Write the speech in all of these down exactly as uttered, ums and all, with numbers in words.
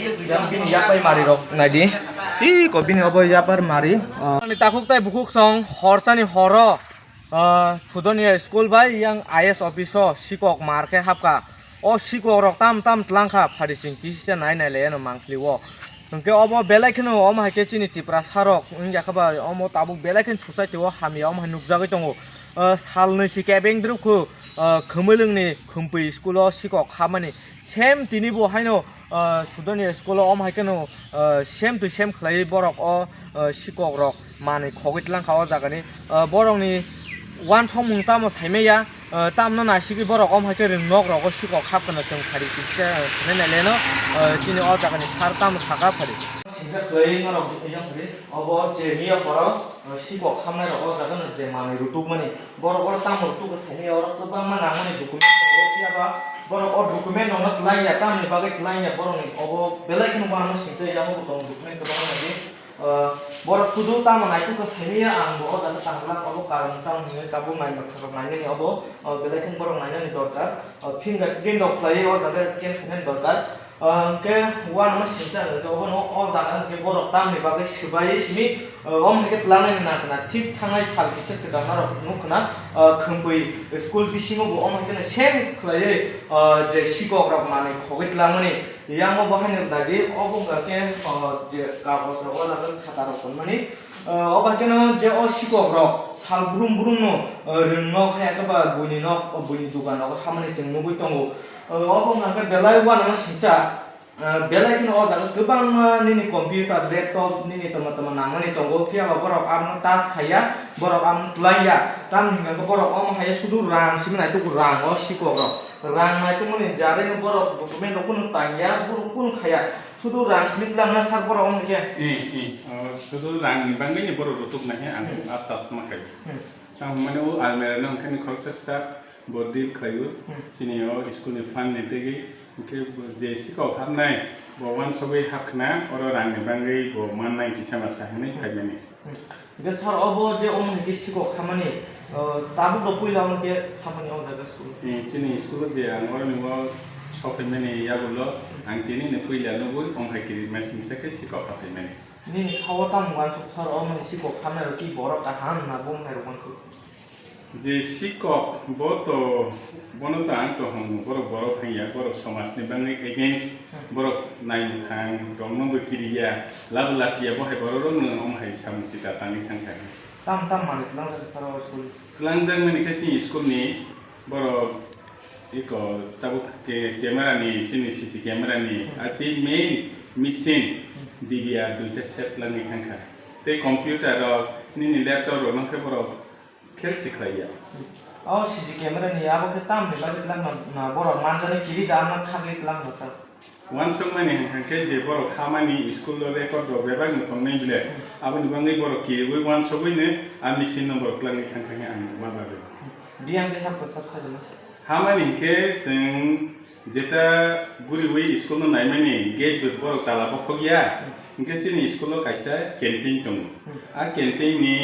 Yang bini yapai mari rok naidi. Ih, ko bini obo yapar mari. Ah. Ani takhuk tai bukhuk song horsani horo, ah, Sudonia school bai yang I S office o sikok mar khe hapka. O sikok rok tam tam tlang kha, phari sing kisa nai nai le ano mangpli o. Hwnkhe obo belai kheno omo hai khe chini Tiprasa rok wngya khe ba omo tabuk belai kheno society o hamya omo hai nukjagwi tongo. Ah, sal nwi si kebeng druk khu, ah, Khumulwng ni Khumpui school o sikok hamani. Same tini bo haino, ah, Sudonia school o omo hai kheno, ah, same to same khlaiwi borok o, ah, sikok rok manwi khogwi tlang kha o jaga ni. Ah, borok ni uansukmung tamo saimaya, ah, tamno naisigwi borok omo hai khe rwngnok rogo sikok hap kheno chwng phari kisa, ah, hinwi naileno, ah, chini o jaga ni sir tamo saka phari. Singsa khlaiwi norok yang phari. Obo je miya poro, uh, sikok hamnai rok o jaga no je manwi rutuk mani. Borok oro tamo rutuk khe saimanya oro kwbangma nangmani document tongo, phiya ba borok o document rok no twlangya, tamoni bagwi twlangya borok ni obo belai kheno uanama singcha yang bo tongo document kwbangma nangwi. Uh, borok sudu tamo naituk khe saimanya ang bo o jaga tanglang obo karon tamo hinwi tabuk nai mwthang rok nainani obo, uh, belai kheno borok nainani dorkar, uh, fingerprint rok khlaiwi o jaga scan khainani dorkar. Ah, hwnkhe uanama singcha hwnkhe obono o jaga hwnkhe borok tamni bagwi swbaiwi simi, ah, omo hai khe twlangnani nang khna thik thangnai sal kisa swkang norok nuk khna, ah, Khumpui school bisingo bo omo hai kheno same khlaiwi, ah, je sikok rok manwi khogwi twlangmani yango bo haino dagi obo wngkha khe, ah, je kagoj rok o jaga khata rok tonmani, ah, obo hai kheno je o sikok rok sal brum brum no, ah, rwng nok hai khe ba buini nok, buini dogan nogo hamani chwng nugwi tongo. Obo wngkha khe belai uanama singcha, ah, belai kheno o jaga kwbangma nini computer, laptop, nini tama tama nangmani tongo, phiya ba borok abono touch khaiya, borok abono twlangya. Tamni hwnkha khe borok omo hai sudu rang simi naituk, rang o sikok rok. Rang naitukmani jarino borok document rok kunu tangya, borok kunu khaiya. Sudu rang simi twlangna sir borok omo khe. Eh, eh, oh, sudu rang ni bagwi ni borok rutuk nai he, ang Hmm. Asta asta ma khai. Hmm. Ang mane o almirah no hwnkhe ni khoroksa sita bo deal khlaiwi, Hmm. Chini o school ni fund ni twi hwnkhe bo je sikok hapnai bo uansugwi hap khna, oro rang ni bagwi bo mannai kisa masa hinwi Hmm. phaimani. Hmm. Hwnkhe sir obo je omo hai khe sikok hamani, uh, tabuk no puila omo khe hamani o jaga school? Eh, chini school o je ang oro ni o sokphaimani yagulo ang tini ni puila nugwi omo hai khe masingsa khe sikok haphaimani. Nini kha o tamo uansuk sir, omo ni sikok hamnai rok ki borok kaham na bo wngkha rok uansuk? Je sikok bo to bono to ang to hwngo, borok borok hwnya, borok somaj ni bagwi against, Hmm. Borok nai mwthang rok no bo kiriya, labo lasiya bo hai borok rok no omo hai samung sita tangwi thang kha. Tam tam manwi twlang jak sir o school? Twlang jak mani khe chini school ni borok Iko tabuk ke-, camera ni, sini C C camera ni, Hmm. A chi main machine Hmm. D V R duita set langwi thangkha. Tei computer rok, nini laptop rok nokhe borok khel si khlaiya. O C C camera ni abo khe tamni bagwi lang na, na borok manjani kiri da, ano khagwi lang no sir. Uansukmani hwnkha khe je borok hamani school o record rok bebak no tongnai bile, Hmm. Aboni bagwi borok kiriwi uansugwi no a machine no borok langwi thangkha hwnwi ang ma bagwi. Biyang khe hapkha sir sajwno. Hamani hinkhe chwng jeta guriwi school no naimani gate bo borok tala bokhok ya, hinkhe chini school o kaisa canteen tongo. Hmm. A canteen ni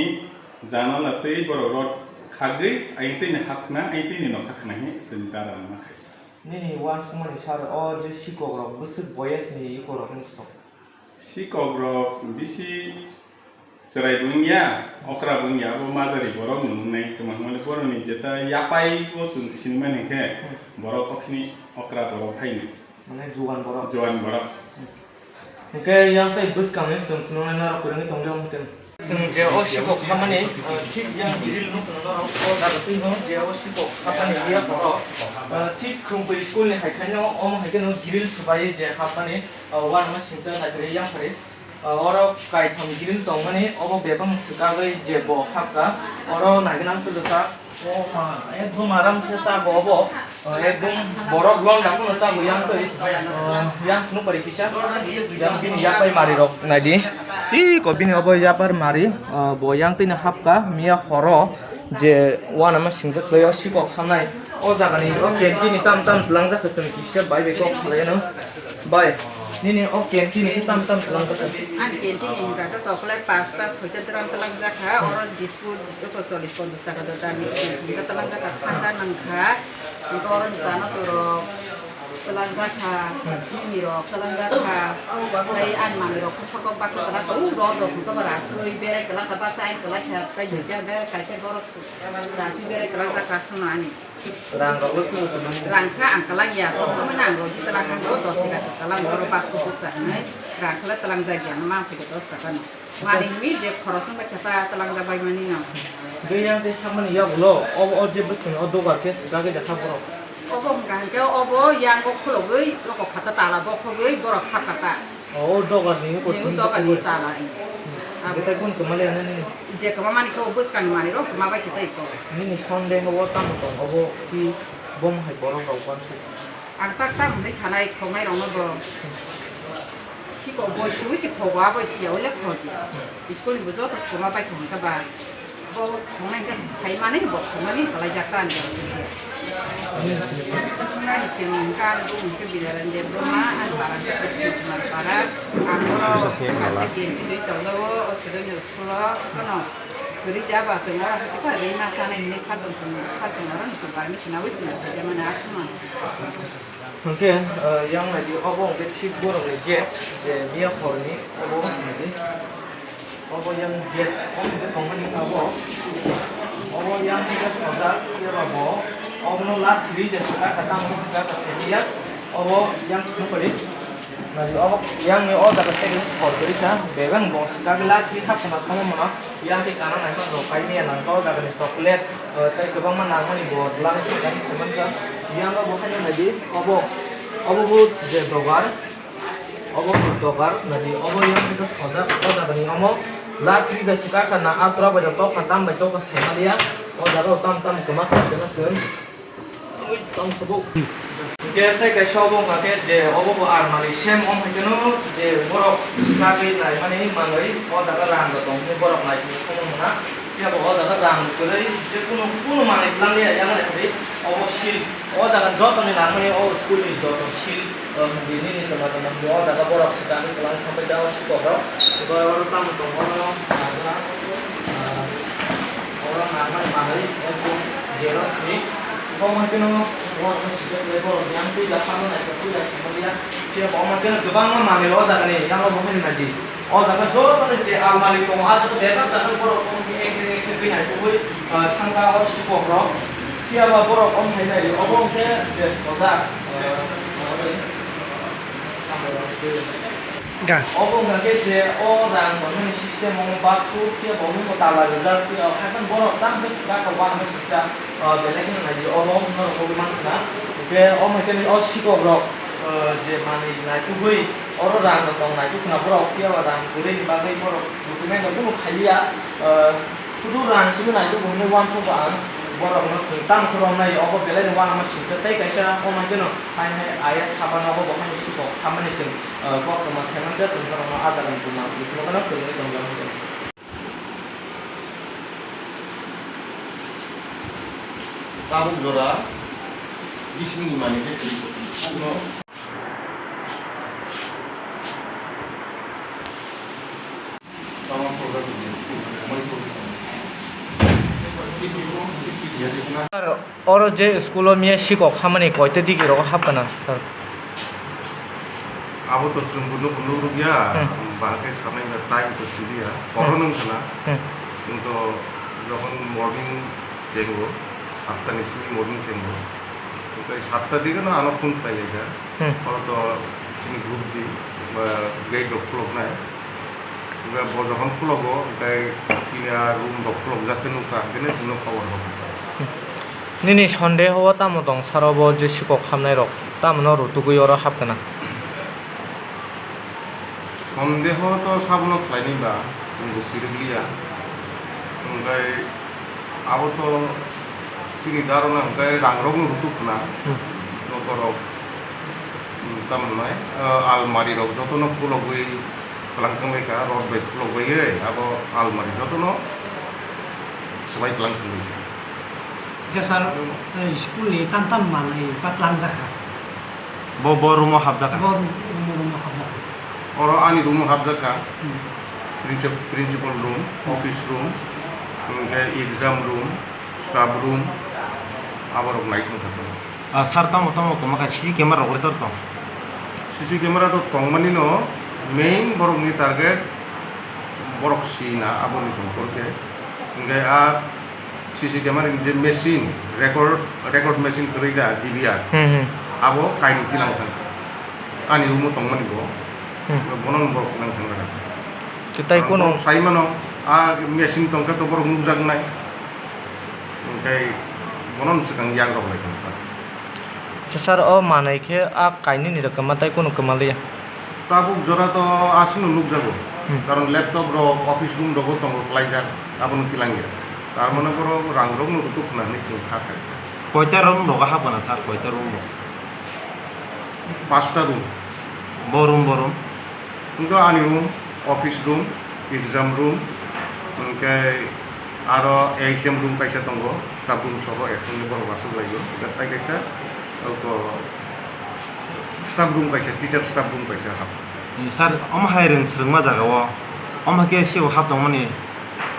janala twi borok rot khagwi ayang twi ni hap khna, ayang twi ni nokha khna hi chwng dara wngma khai. Nini uansukmani sir o je sikok rok bwswk boyes ni iko rok wng sok? Sikok rok bisi chwrai bo wngya, okra bo wngya, abo majari borok no wngnai. Tamo hwnmale borok ni jeta yapai o chwng sinimani khe Hmm. Borok okhini okra borok haino. Mane juan borok. Juan borok. Hmm. Hwnkhe yang tei bwskang ni chwng phunuknai norok kwrwngwi tongdi omo khe. Chwng je o sikok hamani, uh, thik yang grill no phunuknai norok o jaga twi no je o sikok hamani iya phoro, uh, thik Khumpui school ni hai khaino omo hai kheno grill swbai je hapmani, uh, uanama singcha naikhe yang phari. Ah, oro kaitham grill tongmani, obo bebak swkagwi je bo hapkha, oro naigwnang swkakha. O ma, ekdom aram khe chago obo. Ah, ekdom borok londa phano chago yang twi. Ah, yang phano pari kisa. Yang bini yapai mari rok naidi. Ih, ko bini obo yapar mari, ah, bo yang twi no hapkha, miya horo je uanama singcha khlai o sikok hamnai. O jaga ni o canteen ni tam tam twlang jakha chwng kisa bai bai kok khlai no. Bai, nini o canteen ni tam tam twlang kha. Ani canteen ni hwnkha khe chocolate pasta soita drum twlang jakha, oro biscuit eko chollish ponchash taka do dami hwnkha twlang jakha, thanda nangkha, hwnkha oro ni chana torok, Twlang jakha, bini rok twlang jakha, tei ani manwi rok khe sokok baksa twlang kha, o rok rok khe bara twi berai twlang kha, baksa ani twlang kha, tei duita hwnkhe kaisa borok da twi berai twlang jakha, sono ani. Rang rok le kunu kunu. Rang kha ang twlang ya, sob somoi no ang rw di twlang kha, o dos egar twlang borok bas kuchuk sa hwnwi rang kha le twlang jak ya, mang khe dos taka no. Mani hwnwi je khoroknwi bai khe ta twlangjak bai mani no. Tei yang tei thamani yagulo, obo o je bwskango o dogar khe swkagwi jakha borok. Obo hwnkha hwnkhe obo yango khulogwi oko khata tala bokhogwi borok kha kata. O, o dogarni oko. Ni simi dogarni bokhogwi tala. Hmm. Abo. Betai kun kwmali ano nini? Je kwma mani khe o bwskangni manwi rok kwma bai khe tei ko. Nini sonde o tamo tong obo ki bom hai borok rok uansuk? Ang tak tak hwnwi sanai khoknai rokno bo. Siko bo siwi si khogo abo siya ule khogi. School ni bo joto soma bai khon ka ba. Bo khongnai ka sai mani bo khongnani kalai jak ta ani. Ani sini hwnkha ang bo hwnkhe Bilaran Debbarma, ang para hwnkhe Krishna Kumar Para, ang oro asa genti dui tongjago, o Sudhir school o, kono kwrwi ja ba chwng oro hwnkhe rwima chanai hinwi sajwng chwng, sajwng oro ni chwng permission naui chwng khaijamani aswkmano. Hwnkhe, eh, yang naidi obo hwnkhe thik borokni gate, je miya horni obo naidi. Obo yang gate, obo hwnkhe tongmani abo. Obo yang hwnkhe sojak, phiya ba bo obono lathi rwi je swkakha, tamo swkakha phiya. Obo yang nukori. Naidi obo yang ni o jaga tei sor kwrwi kha, bebak bo swkagwi lathi hapkhwna somo mano. Yang tei kana naima rok kaimia nangkha o jaga ni chocolate, eh, tei kwbangma nangmani bo twlang swkang se mankha. Yang o bo haino naidi obo, obo bo je dogar, obo bo dogar naidi obo yang tei sojak o jaga ni omo lathi rwi je swkakha na atura bai rok tokha tam bai tokha sai maliya o jaga o tam tam kwma kha khe na chwng. Ui, tong sabuk. Hingke tei kaisa obo wngkha khe je obo bo almari same wng hai kheno je borok swkagwi naimani manwi o jaga rang bo tong hwnwi borok nai tongwi somo mona. Phiya bo o jaga rang kwrwi je kunu, kunu manwi twlang ya yang nai kwrwi obo sil. O jaga jotoni nangmani o school ni joto sil. Bini ni twma twma hinwi o jaga borok swkagwi kwlangwi thangbai tongo sikokrok. Tei oro tamo tongo oro nangmani manwi ekdom xerox ni. Omo haikhe no borok no sijak lai borok yang twi jak phano naikhe twi jak phano ya. Phiya bo omo haikhe no kwbangma manwi o jaga ni yango bo haino naidi. O jaga joto ni je almari tongo, ah, joto bebak jaga ni borok tong si ek din ek din twi hai tubui, ah, thangka o sipok rok. Phiya ba borok om hai nai, obo hwnkhe je sojak, ah, Ga. Obo hwnkha khe je o rang tongnani system omo baksuk phiya bo omo tala rijak phiya o haikhe borok tamo swkang kok uanama swijak, ah, belai kheno naidi obo norok nugwi mankha na. Hwnkhe omo hwnkhe o sikokrok, ah, je manwi naitugwi oro rang rok tong naitukna borok phiya ba rang kwrwini bagwi borok document rok kunu khailiya, ah, sudu rang simi naitukgo hwnwi uansukgo ang borokno chwng tamo khe romnai obo belaino uanama swijak tei kaisa omo hwnkhe no hai hai ayas habano obo bo haino sikok hamani chwng. Ah, koktwma saimankhe chwng norokno ah jagani buma bisingo phano kwrwngwi tongjago. Tabuk jora bisingni manwi khe kwrwi tongkha. Sir, oro je school o miya sikok hamani koita digi rogo hapkana, sir? Abo to chwngbo nukgo nukrukya, hmm, bahai khe sanai na time to siliya, hmm, horo nung sana. Hmm. Chwng to jokhon morning chengo, satta ni simi morning chengo. Okai satta dige no ano phone khlai laika. Hmm. Oro to sini group di, ba gate rok khuloknai. Okai bo jokhon khulogo, okai tini a room rok khulokjak khe nukha, bini chwngno khobor rw. Hmm. Nini sondeho o tamo tong saro bo je sikok hamnai rok, tamo no rutugwi oro hapkana? Sondeho to sabono khlainai ba, chwngbo sirikliya. Okai abo to chini daro na hwnkhe rang rok no rutuk khna. Hmm. Joto rok, hmm, tamo hwnai, ah, almari rok joto no khulogwi kwlang thangbai kha, rod bai khulogwi, abo almari joto no swbai kwlang thangbai kha. Hwnkhe sir, eh, school ni tam tam manwi patlang jakha. Bo, bo room o hapjakha? Bo room, room, room o hapjakha. Oro ani room o hapjakha. Hmm. Princip-, principal room, hmm, office room, hwnkhe exam room, staff room, aborok naithok kha. Ah, sir, tamo tamo kwma kha C C camera rok le tor tong? C C camera to tongmani no, main borok ni target borok sina aboni chwng porke. Hinkhe a C C camera ni je machine, record, record machine kwrwi da, D V R, Hmm, hmm. abo kainwi tilang thang. Ani room o tongmani bo, Hmm. bono no borok tilang thang. Tei tai Ang kono borok sai mano, a machine tongkhe to borok nukjaknai. Hinkhe bono no swkang yak rok lai thang. Acha sir, o manwi khe a kainwi ni rwkma tei kunu kwmaliya? Tabuk jora to aswkno nukjago. Hmm. Karon laptop rok, office room rogo tongo kwlaijak, abono tilangya. Tar mane borok rang rokno rutuk khna hinwi chwng kha khai. Koita room rogo hapgana sir, koita room rok? Pasta room. Bo room, bo room? Wngkha ani room, office room, exam room, hinkhe aro A H M room kaisa tongo, staff room soho, ekjonni borok aswk laio. Hinkhe tai kaisa, oko, staff room kaisa, teacher staff room kaisa hap. Sir, omo hai rwng swrwngma jaga o, omo hai khe sio hap tongmani,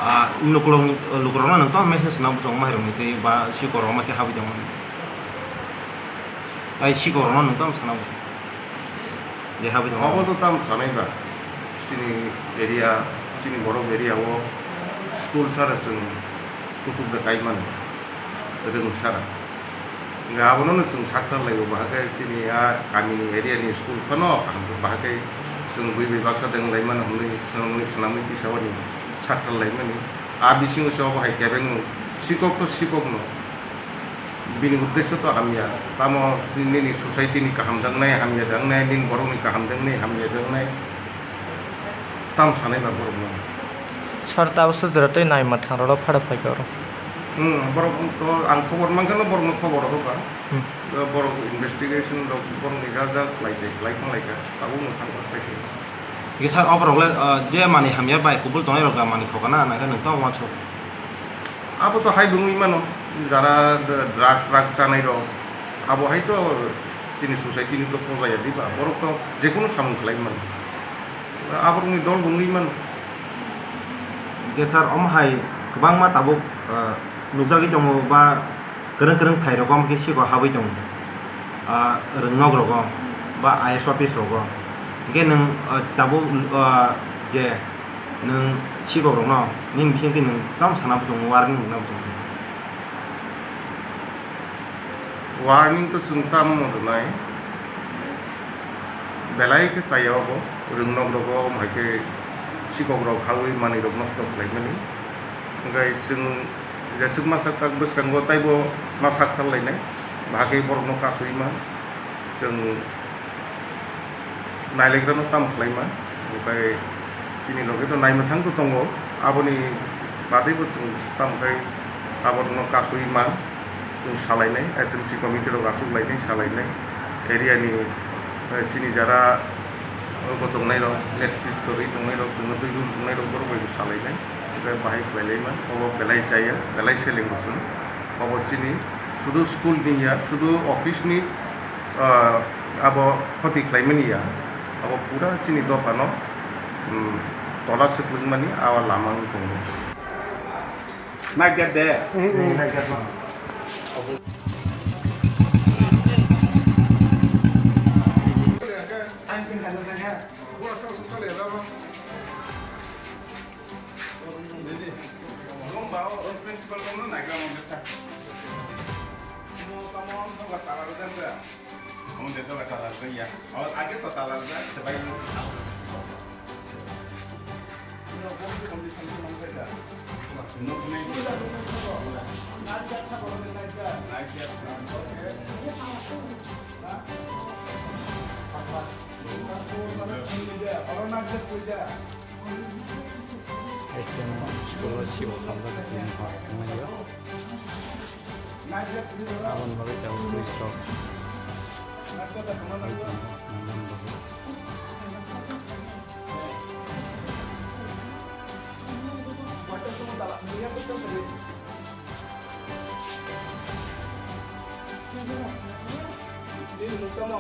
ah, lukurok, lukurokno nwng tamo message swnam bwswk omo hai rwngni tei ba sio korokma khe habwi tongmani? Tai sio korokno nwng tamo sana bwswk? Je habwi tongmani? Obo to tamo sanai ba, chini area, chini borok area o school sara chwng kuchuk de kai mano, rwng sara. Hinkhe abono no chwng sakthar laio, bahai khe chini a kamini area ni school phano kaham khe, bahai khe chwng bui bai baksa de wng lai mano hwnwi swnamwi, swnamwi tisa oni sakthar lai mani. A bisingo se obo hai kebengno sikok to sikokno bini uddesyo to hamya, tamo nini society ni kaham de wngnai, hamya de wngnai, nini borok ni kaham de wngnai, hamya de wngnai. Tam sanai ba borok no. Sir, tabuk se jora tei naima thang rok phada phai khe oro. Hmm, borok to ang khobor mankhe no borok no khobor hoka. Hmm. Borok investigation rok borok ni ja ja khlai tei khlai thang lai kha. Tabuk no thang kha khlai se. Ge sir, oborok le, ah, je mani hamya bai kubul tongnai rok da mani khokana nang khe nwng tamo uansuk. Abo to hai bwngwi mano, jara drug, drug chanai rok, abo hai to chini society ni to poja ya diba, borok to jekunu samung khlai mano. Aborokni dol bo wngwi mano. Hwnkhe sir, omo hai kwbangma tabuk, ah, nukjagwi tongo ba kwrwng kwrwng thai rok omo khe siko habwi tongo, ah, rwngnok rogo ba I A S office rogo. Hwnkhe nwng, ah, tabuk, ah, je nwng sikok rokno nini bisingtwi nwng tamo sana bwtong warning rwna bwtong? Warning to chwng tamo rwnai, belai khe chaya obo, rwngnok rogo omo hai khe sikok rok hawi manwi rok nosto khlaimani. Hwnkhe chwng jeswk ma sak tak bwskango taibo ma sak thar lainai, bahai khe borokno kasui ma chwng. Nailaikrano tamo khlaima, okai chini loge to naimwthang to tongo, aboni badaibo chwng tamo khai aborokno kasui ma chwng salainai, S M C committee rok achuk lainai, salainai, area ni, eh, chini jara bo tongnai rok, netritwo rwi tongnai rok, chwngno twi rw tongnai rok, borok bai bo salainai, okai bahai khlai laima, obo belai chaya, belai seleng bo chwng, obo chini sudu school ni ya, sudu office ni, ah, abo khoti khlaimani ya, abo pura chini dophano, um, tola swk wngmani awa lama wng tongo. Naikjak de. Hmm, hmm. Naikjak ma. Nung ba o principal no naikjak ma besa. Mo tamo no ga tala rwjak. Omo de doga tala rwjak ya. O age to tala rwjak, se bai no. Ekta school o sibo khamjak tini hor tonglaio. Aboni bagwi tabuk twi sok. Hai tong nang bagwi. Tini nukta mo.